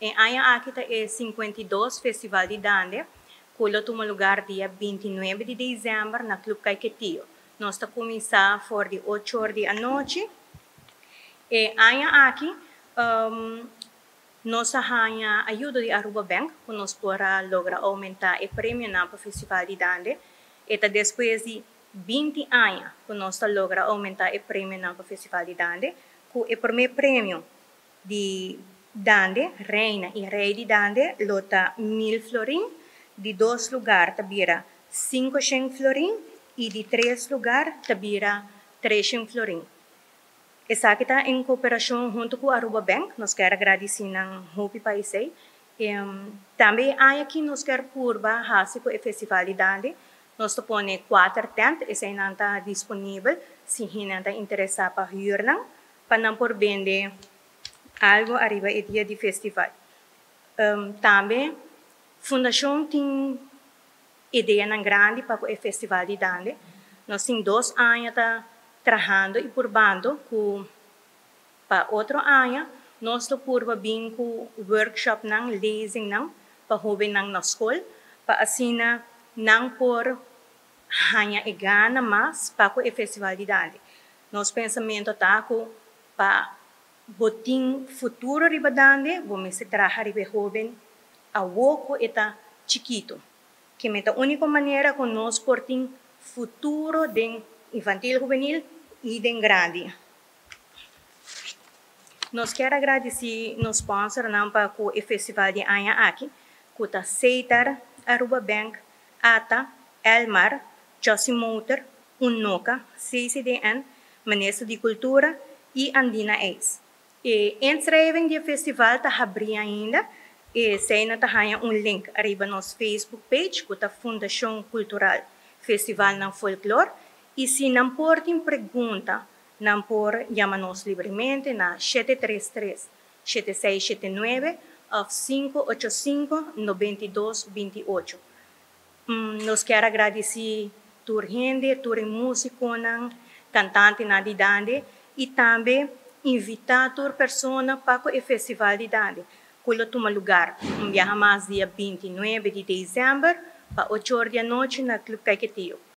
E aña aki ta e 52 Festival di Dande, ku lo tuma lugá dia 29 di desèmber na Club Caiquetio. Nos ta kuminsá for di 8 or di anochi. E aña aki, nos a haña ayudo di Aruba Bank, ku nos por a logra oumentá e premio na Festival di Dande. I ta despues di 20 aña ku nos a logra oumentá e premio na Festival di Dande, ku e promé premio di Dande, Reina i Rei di Dande, lo ta 1000 florin, di dos lugá ta bira 500 florin i di tres lugá ta bira 300 florin. Esaki ta den koperashon huntu ku Aruba Bank, nos ke gradisí nan hopi pa esei. Tambe aki nos ke purba hasi ku e Festival di Dande, nos ta pone kuater tent, esei ta disponibel, si hende ta interesá pa huur nan, pa nan por bende algu ariba e dia di festival. Tambe Fundashon tin idea grandi pa e Festival di Dande. Nos tin 2 aña ta trahando i purbando ku pa otro aña nos ta purba bin ku workshop nan, lezing nan, pa hóben nan na skol, pa asina nan por haña e gana mas pa e Festival di Dande. Nos pensamentu ta ku pa bo tin futuro riba Dande, bo mester traha riba hóben awor ku e ta chikitu. Ku ta e úniko manera ku nos por tin futuro den infantil, hubenil i den grandi. Nos ke gradisí nos sponsor nan pa e festival di aña aki, ku ta Seitar, Aruba Bank, ATA, Elmar, Chossi Motor, Unoca, CCDN, Minister di Kultura i Andina Eis. E inschrijving di festival ta habrí ainda i esei ta un link ariba nos Facebook page, ku ta Fundashon Kultural Festival na Folklore. I si nan por tin pregunta, nan por yama nos libremente na 733 7679 òf 585 9228. Nos ke gradisí tur hende, tur músiko, kantante na di Dande i tambe invitá tur persona pa e Festival di Dande, ku lo tuma lugá un biaha mas dia 29 di desèmber, pa 8 or di anochi na Club Caiquetio.